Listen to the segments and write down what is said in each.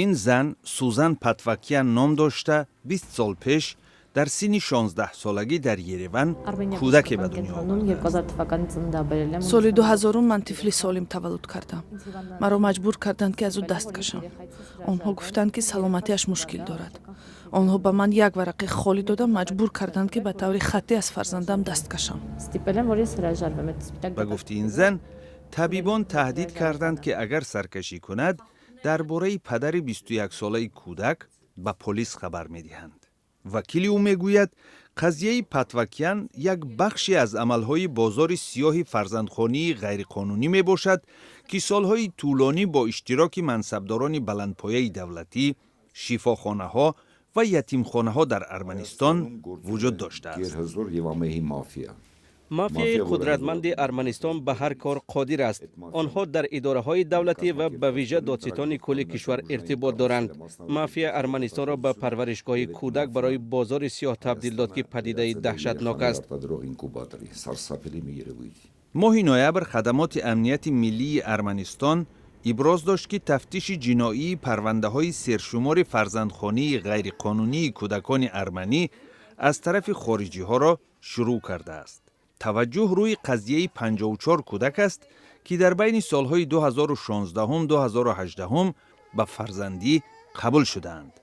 Ин зан Сузан Патвакян ном дошта, 20 сол пеш дар синни 16-солагӣ дар Ереван кӯдаке ба дунё овард. Соли 2000-ум ман тифли солим таваллуд кардам. Маро маҷбур карданд, ки аз ӯ даст кашам. Онҳо гуфтанд, ки саломатиаш мушкил дорад. Онҳо ба ман як варақаи холӣ дода, маҷбур карданд, ки ба таври хаттӣ аз фарзандам даст кашам. Ба гуфти ин зан, табибон таҳдид карданд, ки агар саркашӣ кунад, дар бораи падари 21-солаи кӯдак ба полис хабар медиҳанд. Вакили ӯ мегӯяд, қазияи Патвакян як бахше аз амалҳои бозори сиёҳи фарзандхонии ғайриқонунӣ мебошад, ки солҳои тӯлонӣ бо иштироки мансабдорони баландпояи давлатӣ, шифохонаҳо ва ятимхонаҳо дар Арманистон вуҷуд доштааст. Мафияи қудратманди Арманистон ба ҳар кор қодир аст. Онҳо дар идораҳои давлатӣ ва ба вижа додситони кулли кишвар иртибот доранд. Мафия Арманистонро ба парваришгоҳи кӯдак барои бозори сиёҳ табдил дод, ки падидаи даҳшатнок аст. Моҳи ноябр хадамоти амнияти миллии Арманистон иброз дошт, ки тафтиши ҷиноии парвандаҳои сершумори фарзандхонии ғайриқонунии кӯдакони арманӣ аз тарафи хориҷиҳоро шурӯъ кардааст. Таваҷҷӯҳ рӯи қазияи 54 кӯдак аст, ки дар байни солҳои 2016-2018 ба фарзандӣ қабул шудаанд.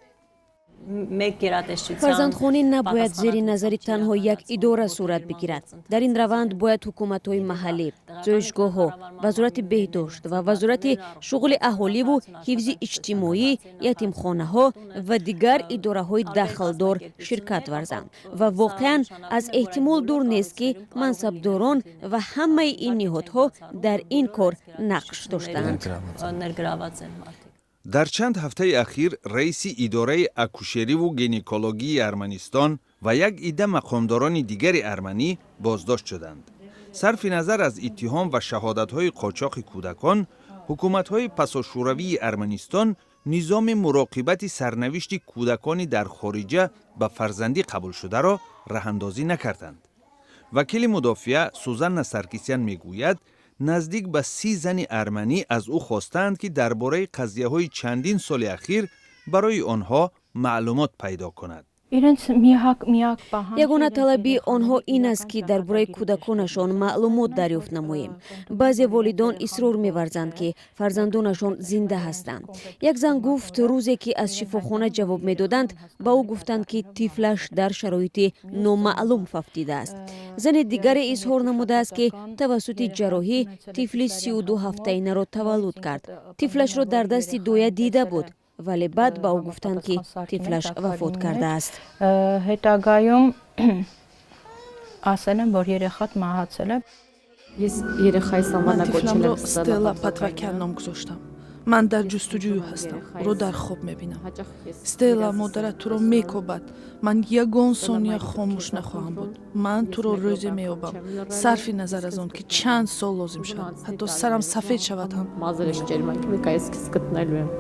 Фарзандхонӣ набояд зери назари танҳо як идора сурат бигирад. Дар ин раванд бояд ҳукуматҳои маҳаллӣ, зоишгоҳҳо, Вазорати беҳдошт ва Вазорати шуғли аҳоливу ҳифзи иҷтимоӣ, ятимхонаҳо ва дигар идораҳои дахлдор ширкат варзанд. Ва воқеан аз эҳтимол дур нест, ки мансабдорон ва ҳамаи ин ниҳодҳо дар ин кор нақш доштаанд. Дар чанд ҳафтаи ахир раиси идораи акушериву гинекологии Арманистон ва як идда мақомдорони дигари арманӣ боздошт шуданд. Сарфи назар аз иттиҳом ва шаҳодатҳои қочоқи кӯдакон, ҳукуматҳои пасошӯравии Арманистон низоми муроқибати сарнавишти кӯдакони дар хориҷа ба фарзандӣ қабулшударо раҳандозӣ накарданд. Вакили мудофиа Сузанна Саркисян мегӯяд, наздик ба 30 зани арманӣ аз ӯ хостаанд, ки дар бораи қазияҳои чандин соли ахир барои онҳо маълумот пайдо кунад. Ягона талабии онҳо ин аст, ки дар бораи кӯдаконашон маълумот дарёфт намоем. Баъзе волидон исрор меварзанд, ки фарзандонашон зинда ҳастанд. Як зан гуфт, рӯзе ки аз шифохона ҷавоб медоданд, ба ӯ гуфтанд, ки тифлаш дар шароити номаълум фавтидааст. Зани дигаре изҳор намудааст, ки тавассути ҷарроҳӣ тифли 32 ҳафтаинаро таваллуд кард. Тифлашро дар дасти доя дида буд, вале баъд ба ӯ гуфтанд, ки тифлаш вафот кардааст. Հետագայում ասել են, որ երեխադ մահացել է։ Ես երեխայիս Ман անվանակոչել тифламро եմ Стелла Патвакян ном гузоштам. Ман дар ҷустуҷӯю ҳастам, ӯро дар хоб мебинам. Стелла, модарат туро мекобад. Ман ягон сония хомӯш нахоҳам буд. Ман туро рӯзе меёбам, сарфи назар аз он ки чанд сол лозим шавад, ҳатто сарам сафед шавад ҳам. Մազերս ճերմակ մի կա, ես քեզ գտնելու եմ։